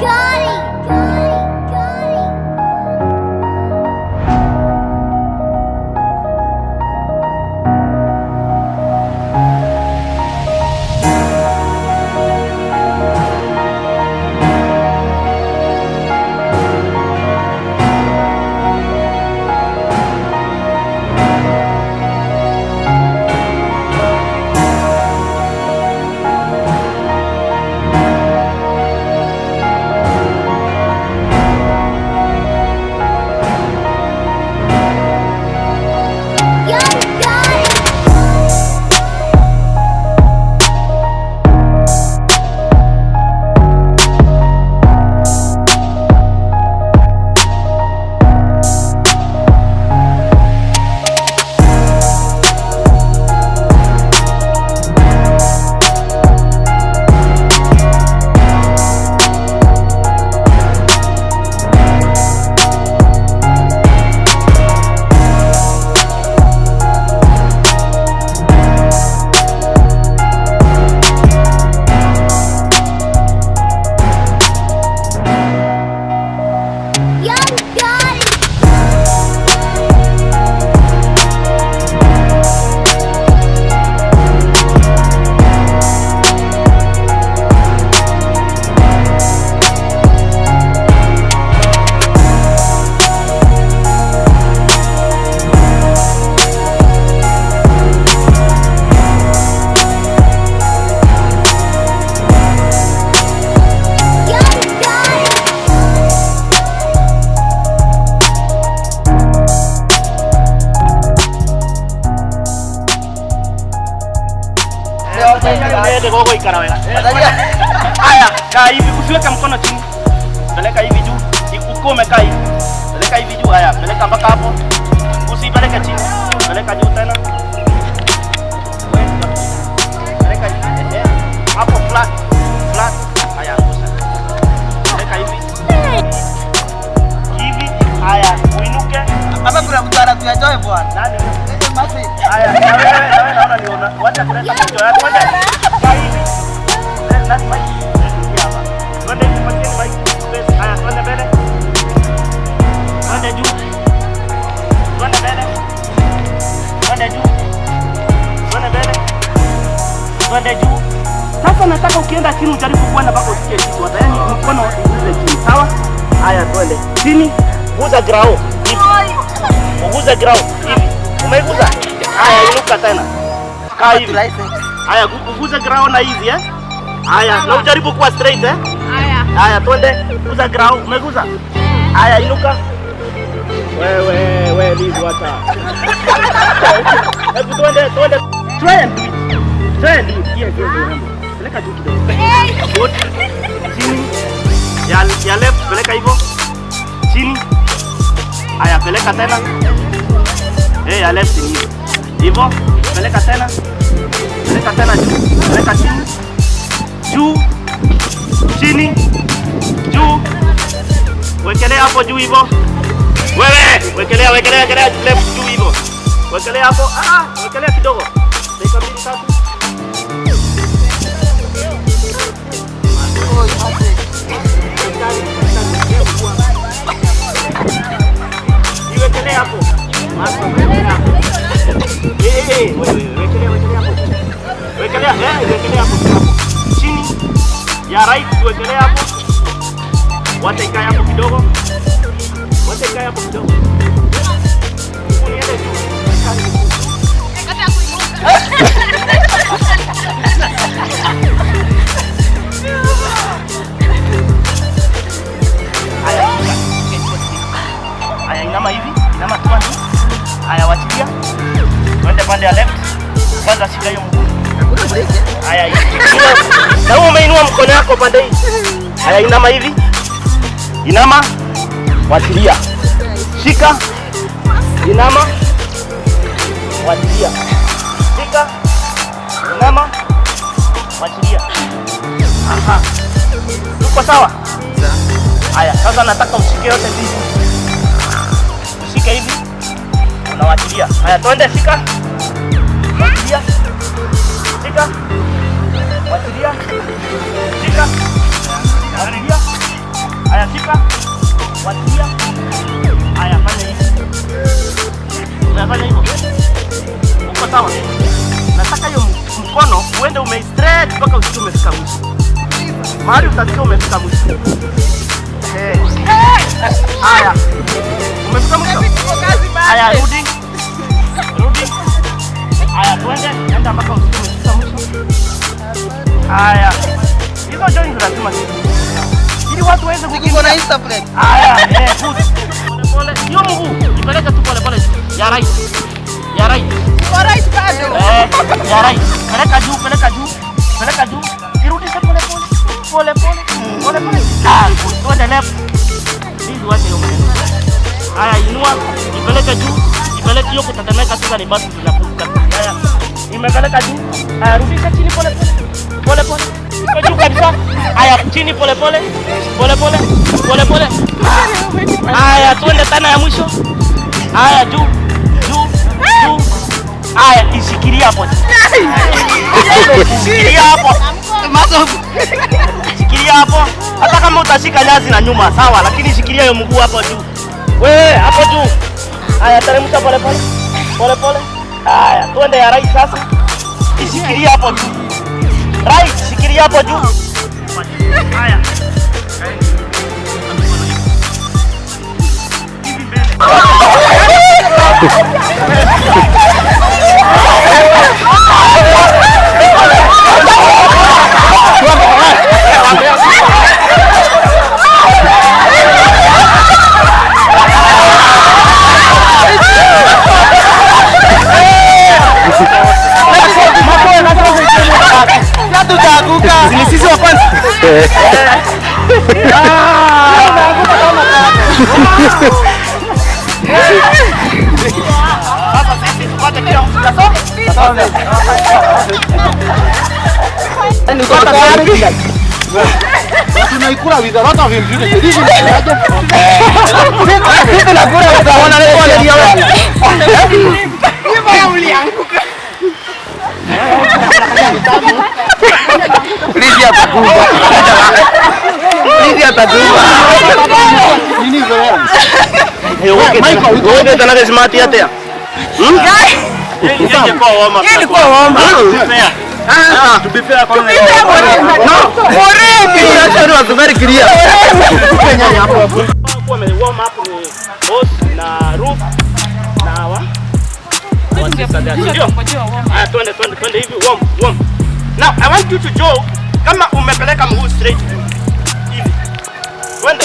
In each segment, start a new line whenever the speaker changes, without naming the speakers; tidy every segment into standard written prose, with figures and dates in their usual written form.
Got it. Got it. Got it. Young got it. Young got it. Young got it.
Gogo ikara Haya, kaa hivi, usiweke mkono chini. Peleka hivi juu. Ukiwa umekaa hivi. Peleka hivi juu, haya, peleka mpaka hapo. Usipeleke chini. Peleka juu tena. Wewe, peleka hivi. Eh, hapo flat. Flat. Haya, gusa. Peleka hivi. Hivi. Haya, uinuke.
Hapa kuna mtu anatuyajoe bwana.
Nani?
Eh, Masi.
Haya, na wewe, na wewe naona niona. Wacha kuleta mtu yako. Twende. Kaa hivi. Eh, nani mic? Eh, hapa. Twende hivi, patieni mic. Space. Haya, twende mbele. Twende juu. Twende mbele. Twende juu. Twende mbele. Twende juu. Sasa nataka ukienda chini ujaribu kwenda mpaka usikie kitu. Hata yani mkono uguze chini, sawa? Haya, twende. Chini, guza grao. Hivi. Uguze grao hivi. Umeiguza? Haya, inuka tena. Kaa hivi. Haya, uguze grao na hizi eh? Haya, na ujaribu kuwa straight eh?
Haya.
Haya, twende. Guza grao, umeguza? Haya, inuka. Wewe, wewe Liz, wacha. Hebu twende, twende. Try and do it. Try and do it. Yes, yes, yes. Peleka juu kidogo. Good. Chini. Ya left peleka hivyo. Chini. Haya, peleka tena. Eh, ya left ni hivyo. Hivyo, peleka tena. Peleka tena juu. Peleka chini. Juu. Chini. Juu. Wekelea hapo juu hivyo. Wewe, wekelea, wekelea, wekelea left juu hivyo. Wekelea hapo. Ah, ah, wekelea kidogo. Dakika mbili tatu.
Oi, Masi.
Iwekelee hapo. Masa, wekelea hapo. Eh, eh, eh, wewe, wekelea, wekelea hapo. Wekelea, eh, wekelea hapo. Chini. Ya right, wekelea hapo. Wacha ikae hapo kidogo. Wacha ikae hapo kidogo. Uniende juu.
Kata kuinuka.
Haya, haya, inama hivi, inama tu hivi. Haya, wachilia. Twende pande ya left. Kwanza shika hiyo mguu.
Hakuna break eh?
Haya, na wewe umeinua mkono wako pande hii. Haya, inama hivi. Inama. Wachilia. Shika. Inama. Wachilia. Shika. Inama. Wachilia. Aha. Uko sawa? Haya, sasa nataka ushike yote mbili. Ushike hivi. Unawachilia. Haya, twende shika. Wachilia. Shika. Wachilia. Shika. Wachilia. Mahali utasikia umefika mwisho. Eh. Haya. Umefika mwisho? Haya, rudi. Rudi. Haya, twende. Enda mpaka usikie umefika mwisho. Haya. Hizo joints lazima ili watu waweze
Uko na
kukimbia.
Instaflex.
Haya, eh, good. Pole pole. Hiyo mguu ipeleke tu pole pole. Ya right. Ya right.
Uko right bado.
Eh, ya right. Peleka juu, peleka juu. Peleka juu. Irudishe pole pole. Pole pole. Pole pole. Ah, good. Twende left. Hizi wache hiyo maneno. Haya, inua, ipeleke juu. Ipeleke hiyo kutetemeka sasa ni basi zinapuka. Haya. Imepeleka juu. Haya, rudisha chini pole pole. Pole pole. Iko juu kabisa. Haya, chini pole pole. Pole pole. Pole pole. Haya, twende tena ya mwisho. Haya, juu. Juu. Juu. Haya, ishikilia hapo. Shikilia hapo. Shikilia hapo. Hata kama utashika nyasi na nyuma, sawa, lakini shikilia hiyo mguu hapo juu. Wewe hapo juu. Haya, teremsha pole pole. Pole pole. Haya, twende ya right sasa. Ishikilia hapo juu. Right, shikilia hapo juu. Haya. Hivi mbele.
Tutaanguka.
Ni sisi wa kwanza. Sasa sisi tupate kila mtu kasome.
Tunaikula with a lot of impunity. This is
Sisi tunakula utaona leo wewe. Lizzy atakufa. Lizzy atakufa.
Nini zoea?
Michael, wewe tena smart yate.
Hii ilikuwa warm up.
To be fair, kwa
No, already. Actually was very clear.
Kwa ame warm up ni boss na roof na wa. Ndio. Haya, twende twende twende hivi warm warm. Now I want you to jog kama umepeleka mguu straight juu. Hivi. Twende.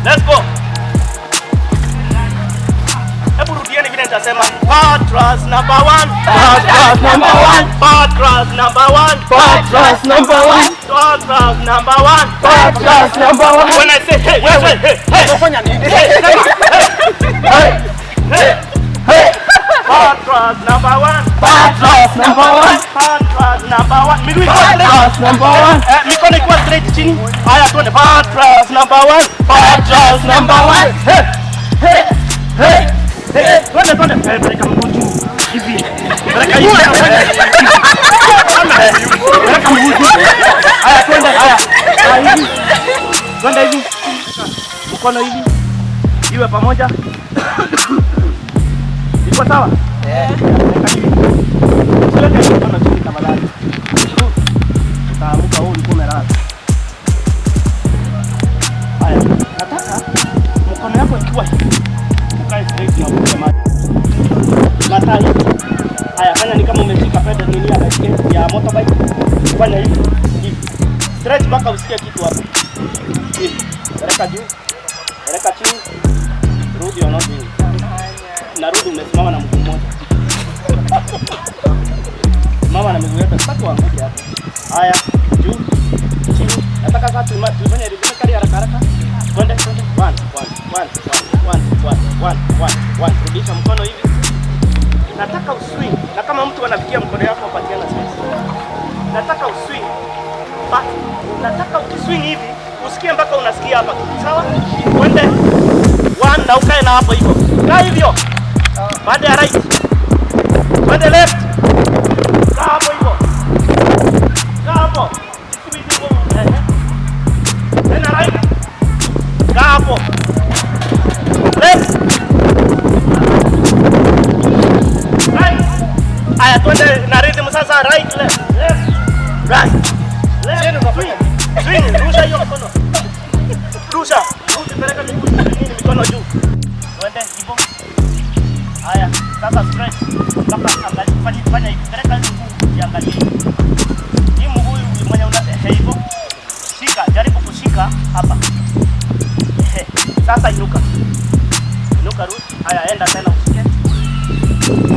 Let's go. Hebu rudieni vile nitasema. Patras number 1. Patras number 1. Patras number 1.
Patras number 1.
Patras number 1.
Patras number 1.
When I say hey, hey, hey, hey.
Unafanya nini?
Hey, sema, hey, hey, hey. Patras number 1.
Patras number 1.
Patras number 1. Miguu ikiwa straight.
Patras number 1.
Eh, mikono ikiwa straight chini. Haya, tuende. Patras number 1.
Patras number 1.
Hey, hey, hey, hey. Twende, twende. Eh, peleka mguu juu. Hivi. Peleka hivi. Peleka mguu juu. Haya, twende. Haya. Haya, hivi. Twende hivi. Mkono hivi. Iwe pamoja. Iko sawa? Eh. Weka hivi. Usiweke mkono chini tafadhali. Utaamka wewe ulikuwa umelala. Haya, nataka mkono yako ikiwa hivi. Ukae straight na upige maji. Matai. Haya, fanya ni kama umeshika pedal nini ya baiskeli ya motorbike. Fanya hivi. Hivi. Stretch mpaka usikie kitu hapo. Hivi. Peleka juu. Peleka chini. Rudi or not doing. Narudi umesimama na mguu mmoja. Simama na miguu yote, sitaki uanguke hapo. Haya, juu, chini. Nataka sasa tuifanye rhythmically haraka haraka. Twende, twende. 1 1 1 1 1 1 1 1. Rudisha mkono hivi. Nataka uswing. Na kama mtu anafikia mkono yako apatiana space. Nataka uswing. But nataka ukiswing hivi usikie mpaka unasikia hapa. Sawa? Twende. 1 na ukae na hapo hivyo. Kaa hivyo. Baada ya right. Twende left. Kaa hapo hivyo. Kaa hapo. Ehe. Tena right. Kaa hapo. Left. Right. Aya, twende na rhythm sasa, right left. Left. Right. Left. Swing, rusha hiyo mkono. Rusha, rudi peleka miguu nini mikono juu. Twende hivyo. Haya, sasa stretch. Mpaka angalia, fanya fanya hivi. Peleka mguu jiangalie. Hii mguu mwenye una hivyo. Shika, jaribu kushika hapa. Ehe, sasa inuka. Inuka rudi. Haya, enda tena ushike.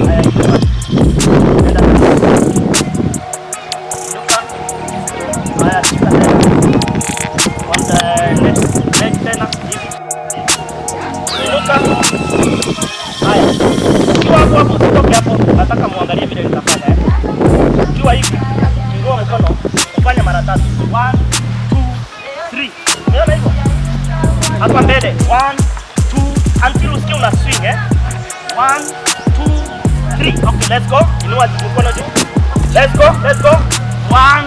Haya, inuka. Enda tena. Inuka. Haya, shika tena. On the next leg tena hivi. Inuka. Haya. Ukiwa hapo hapo usitoke hapo. Nataka muangalie vile nitafanya eh. Ukiwa hivi, inua mkono, ufanye mara tatu. 1 2 3. Umeona hivyo? Hapa mbele 1 2 until usikie una swing eh. 1 2 3. Okay, let's go. Inua mkono juu. Let's go, let's go. 1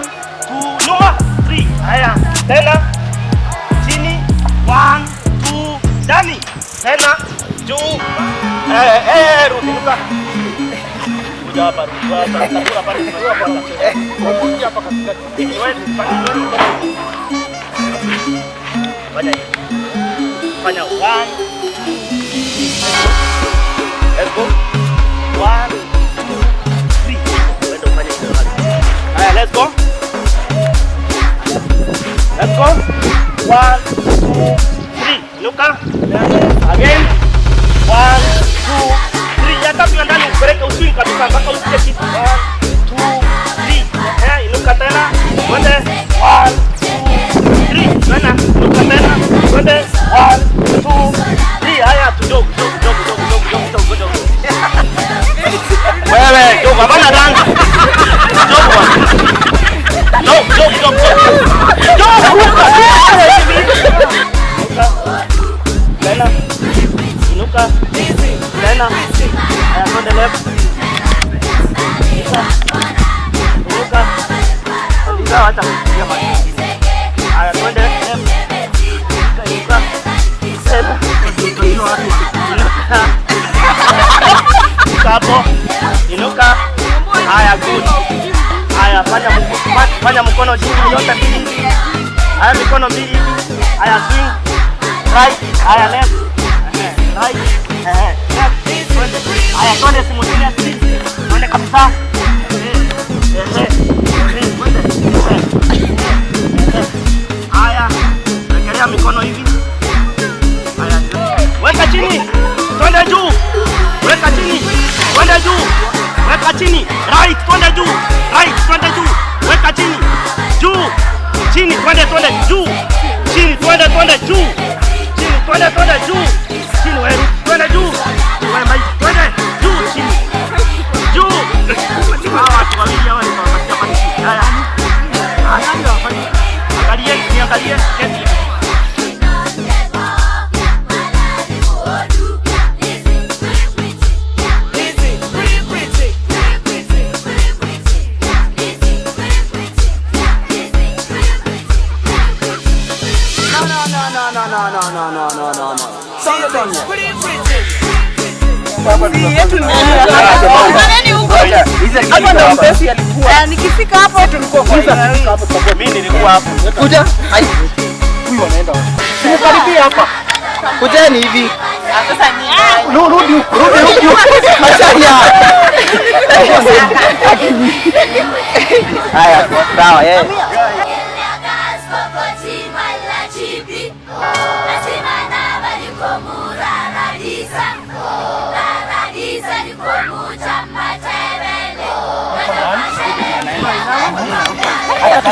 2 nyuma 3. Haya, tena chini 1 2 ndani. Tena juu. Eh eh, rudi inuka. Kuja hapa, rudi hapa. Chakula pale tunachukua hapa.
Hapa katikati.
Wewe fanya fanya hivi. Fanya 1 2 3. Let's go. 1 2 3. Wewe ndio ufanye hizo kazi. Haya, let's go. Let's go. 1 2 3. Inuka. Again. 1 2 3. Ya tatu ya ndani upeleke uswing kabisa mpaka usikie kitu. 1 2 3. Eh, inuka tena. Twende. 1 2 3. Tena. Inuka tena. Twende. 1 2 3. Haya, tu jog jog jog jog jog jog jog jog. Wewe, jog hapana dance. Jog bwana. Jog jog jog jog. Jog ruka. Inuka. Tena. Inuka. Tena. Haya, twende left. Inuka. Inuka. Inuka, acha kufikiria mambo mengine. Haya, twende left. Inuka, inuka. Tena. Inuka. Inuka hapo. Inuka. Haya, good. Haya, fanya mkono, fanya mkono juu yote mbili. Haya, mikono mbili hivi. Haya, swing. Right. Haya, left. Ehe, right. Ehe, left. Twende. Haya, twende simultaneously. Twende kabisa. Ehe, ehe, ehe, twende. Ehe, ehe. Haya, wekelea mikono hivi. Haya, weka chini. Twende juu. Weka chini. Twende juu. Weka chini. Right, twende juu. Right, twende juu. Weka chini. Juu. Chini, twende twende juu. Chini, twende twende juu. Chini, twende twende juu. Chini, wewe twende juu. Wewe Mike, twende juu chini. Juu. Hawa watu wawili hawa nitawapatia pale. Haya. Haya, angalie, niangalie. Keti hivi.
No, no, no, no, no, no, no, no, no, no, no. Songa done yet.
Nani huko?
Hapa ndo mpesi alikuwa.
Eh, nikifika hapo
Tulikuwa kwa
Mimi nilikuwa hapo.
Kuja. Ai. Huyu anaenda wapi? Simkaribia hapa. Kujeni hivi.
Sasa ni
Rudi huku, rudi huku. Macharia. Haya, sawa yeye.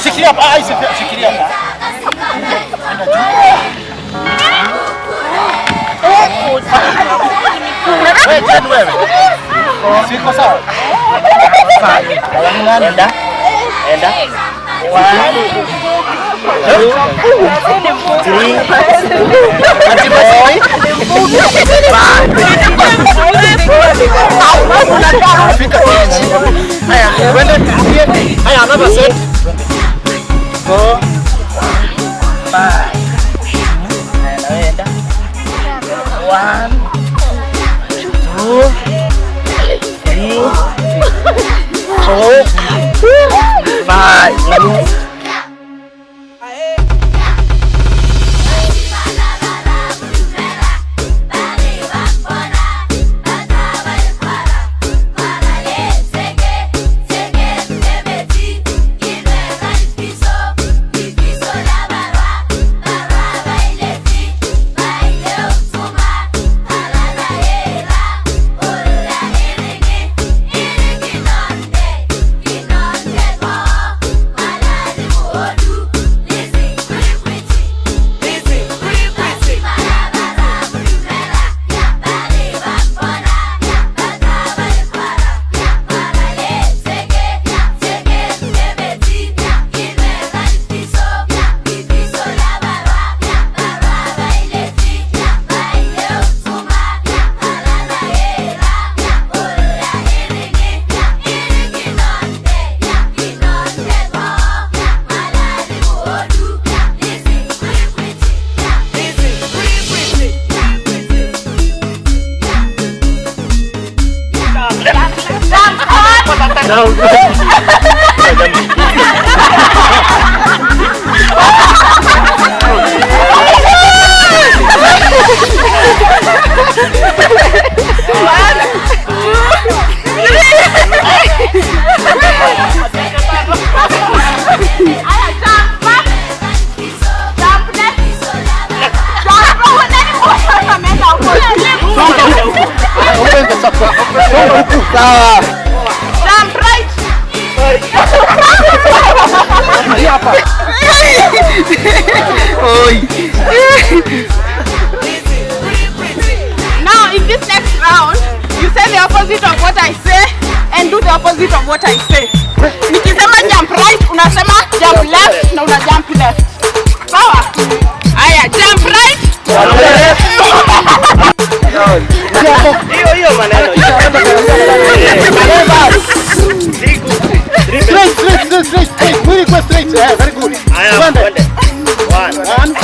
Shikilia hapa, ai shikilia hapa.
Wewe Jen wewe.
Siko sawa.
Enda. Enda. One, two, three, four,
Fika stage. Haya, twende turudie. Haya, another set.
Four, five. Haya, na wewe enda. One, two, three, four, five.
Jump right. Now in this next round, you say the opposite of what I say and do the opposite of what I say. Nikisema jump right, unasema jump left na una jump left. Sawa? Aya, jump right.
Jump left. Hiyo maneno.
Straight, straight, straight, straight. Mwili kwa straight. Yeah, very good.
Aya, twende. One.
One.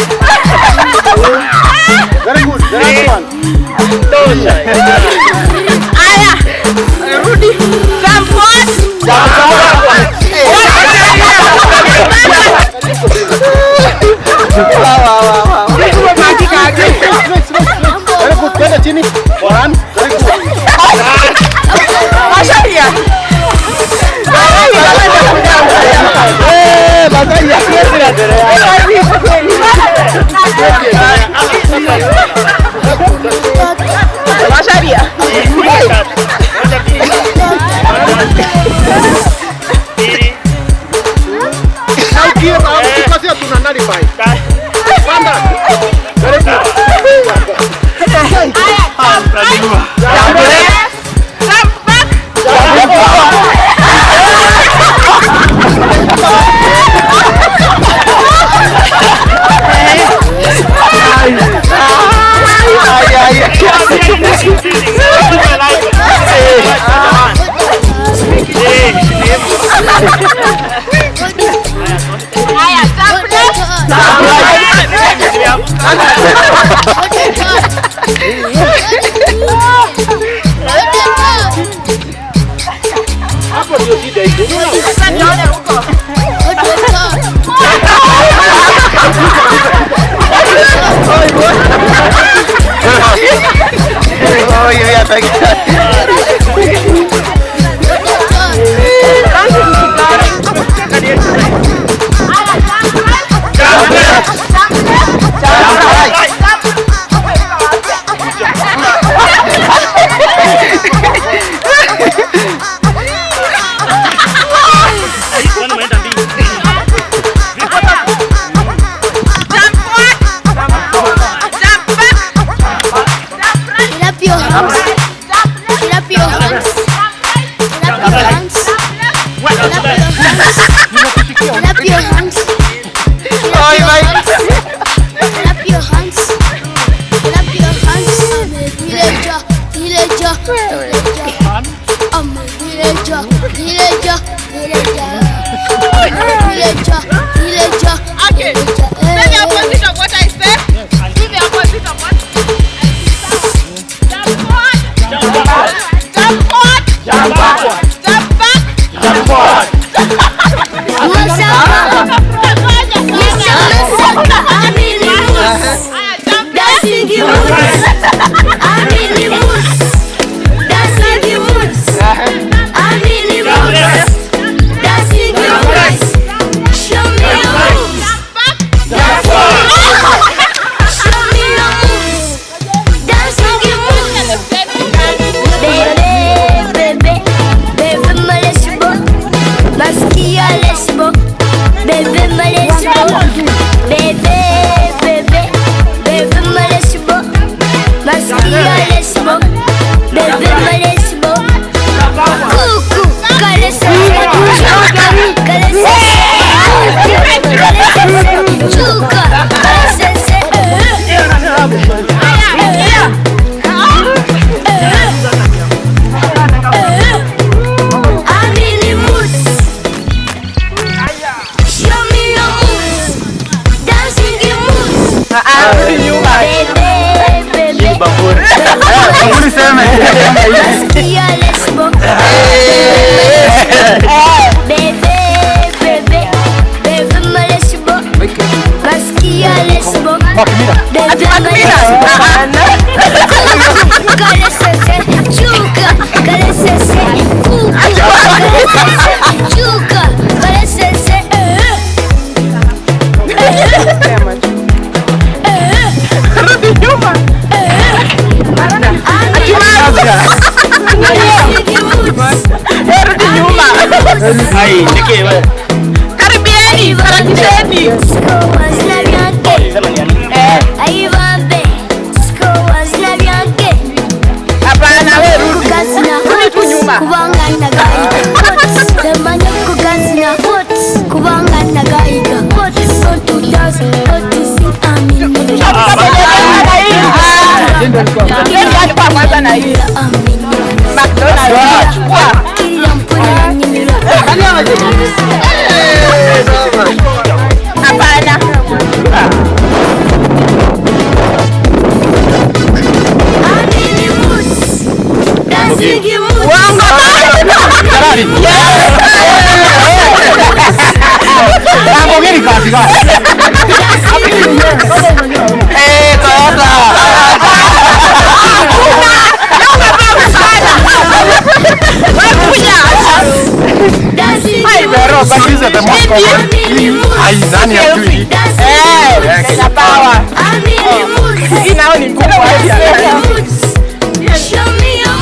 Two. Very good. The last one.
Tosha.
Aya. Rudi. Jump forward.
Jump forward.
Straight, straight, straight. Very good. Twende chini. One. Very good.
Masharia. Masharia. Jump back.
Jump forward.
Aya, jump left.
Hapo ndio shida iko.
Sasa nione huko.
Jump left.
Jump left.
Jump right.
Jump forward. Jump back. Jump right.
Clap your hands.
Jump left.
Clap your hands.
Jump right.
Clap your hands.
Jump
Clap your hands.
left.
Clap your hands. Clap your hands. Clap your hands. Villager, villager, villager. I'm a villager, villager, villager. I'm a villager, villager.
Okay.
Villager.
Say the opposite of what I said. Do the opposite of what I said. Jump forward.
Jump forward.
Jump forward.
Jump backward.
Jump back.
Jump forward.
I'm in the mood.
Aya, jump left.
Dancing the woods. I'm in the woods. Dancing the woods. I'm in the woods. Dancing the woods. Show me your moves.
Jump back.
Jump forward.
Show me your moves. Dancing the woods. Bébé, bébé, bébé me laisse beau. Maskia laisse beau. Bébé me laisse beau. Bébé, bébé, bébé me laisse beau. Maskia laisse beau. Bébé me laisse beau. Coucou, caresse, caresse, chuka, caresse. I'm in the mood. Show me your moves. Dancing the moves. Bébé, bébé.
Bamburi seme.
Maskia laisse beau. Bébé, bébé, bébé malesbo. Maskia lesbo. Bébé malesbo. Kalesese, chuka, kalesese, kuku, kalesese, chuka, kalesese.
Rudi nyuma. Rudi nyuma.
Ai, niki wewe.
Karibieni, harakisheni.
Sema ni nani?
Hapana, wewe rudi. Rudi tu nyuma. Yeye alikuwa kwanza na hii. McDonald's. Chukua. Hapana. Uongo.
Lamborghini kazi gani? Eh, Toyota. But these are the most common. Ai, nani hajui?
Eh, Kenya Power. Hii nao ni ngumu.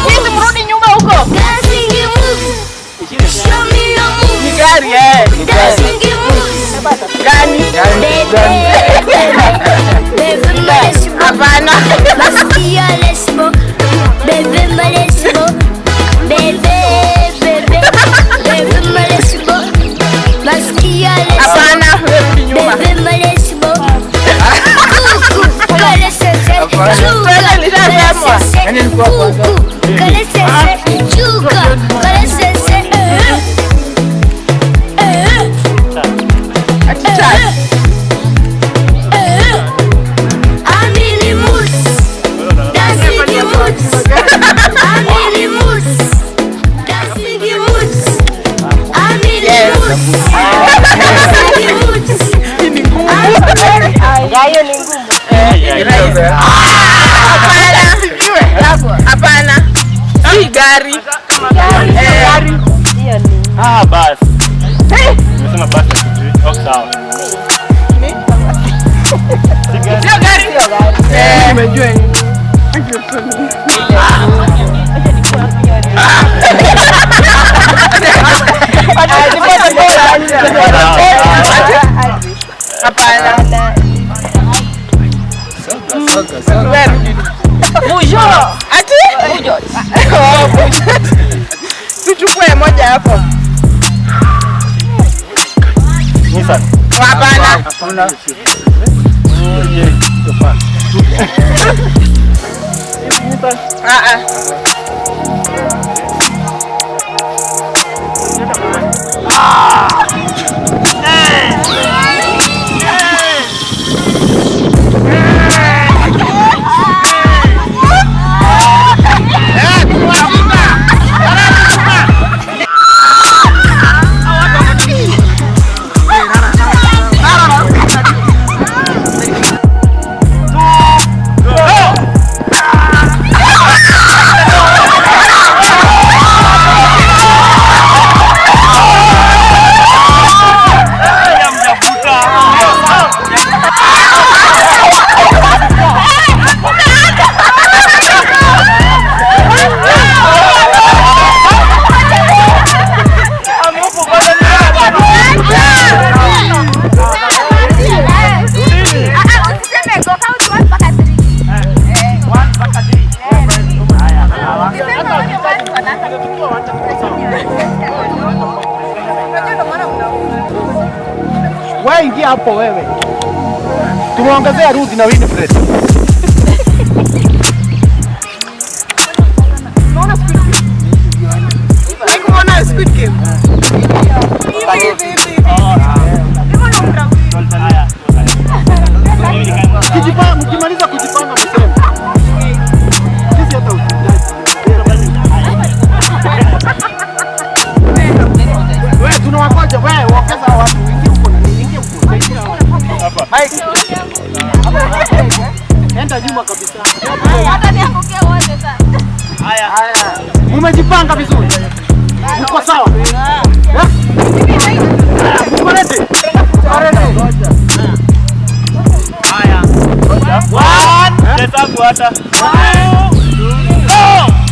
Hizi mrudi nyuma huko. Ni gari eh. Gani? Hapana. Hapana, wewe rudi nyuma. Ati chat. Hapana. Hapana. Si gari.
Ah, basi. Nimesema basi sijui. Oh, sawa.
Sio gari. Eh,
Nimejua hii.
Hapana. Wewe rudi. Ati? Oh, bujo. Tuchukue moja hapo.
Nissan.
Hapana.
Hapana.
Ah ah.
Wewe ingia hapo wewe. Tumeongezea Ruth na Winifred.
Haikuona Squid Game. Hivi hivi hivi.
Mkijipanga, mkimaliza kujipanga mseme. Sisi hata usijali. Right. Enda nyuma kabisa.
Hata niangukie wote sasa.
Haya.
Haya. Mmejipanga vizuri? Mko sawa? Eh? Mko ready? Ready.
Haya. 1, hesabu hata. 2, go!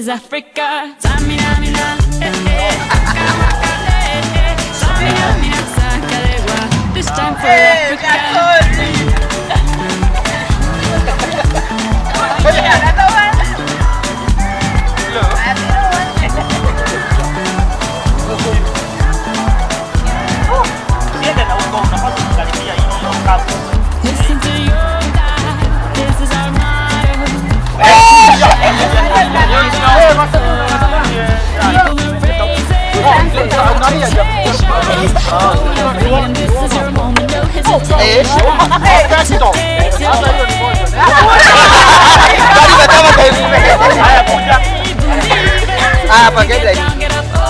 is Africa. Samina, mina, eh, eh. Waka, waka, eh, eh. Samina, mina, sakalewa. This time for Africa.
Another one.
Usiende na huko, unapaswa kukaribia hiyo kapu.
Listen to your God. This is our motto. People are raising and this is your moment, no hesitation.
Haya, kuja.
Ah, pakai lagi.
Down, get up, oh, oh.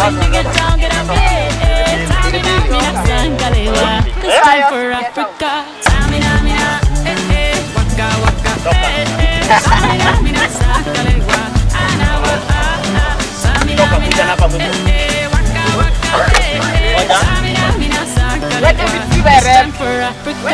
When you get down, get up, eh, eh. Tamina, mina, sangalewa. This time for Africa. Tamina, mina, eh, eh. Waka, waka, eh, eh. Samina, mina, sakalewa. Anawa, ah, ah. Samina,
Toka, kuja
mina,
hapa mwisho.
eh, eh. Waka, waka, eh, eh. Samina, mina, sakalewa.
Weka vitu vya
This time for Africa.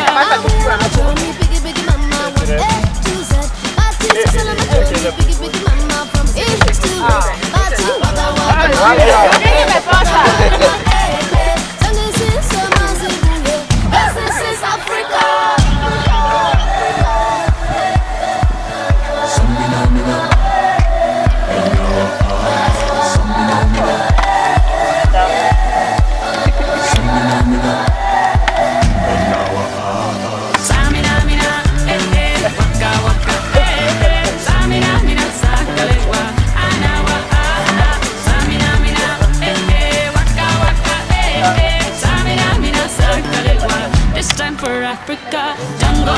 Samina, mina, eh, eh, waka, waka, eh, eh. Samina, mina, sakalewa, anawa, ah, ah. Samina, mina, eh, eh, waka, waka, eh, eh. Samina, mina, sakalewa. This time for Africa. Jungle,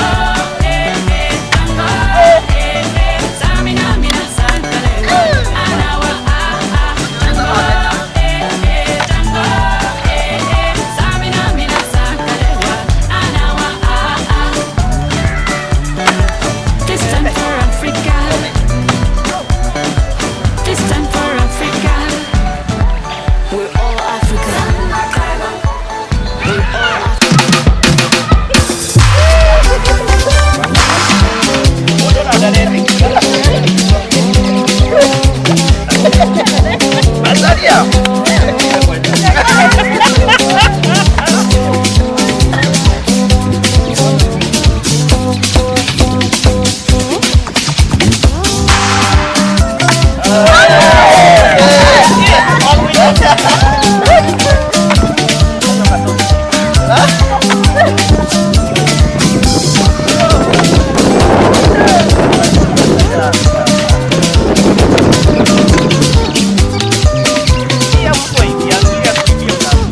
eh, eh, jungle, eh, eh. Samina, mina, sakalewa, anawa, ah, ah. Jungle, eh, eh, jungle, eh, eh. Samina, mina, sakalewa, anawa, ah, ah. This time for Africa. This time for Africa.
We're all Africa. We're all Africa.
Pia mtu aingia, kukimbia sana.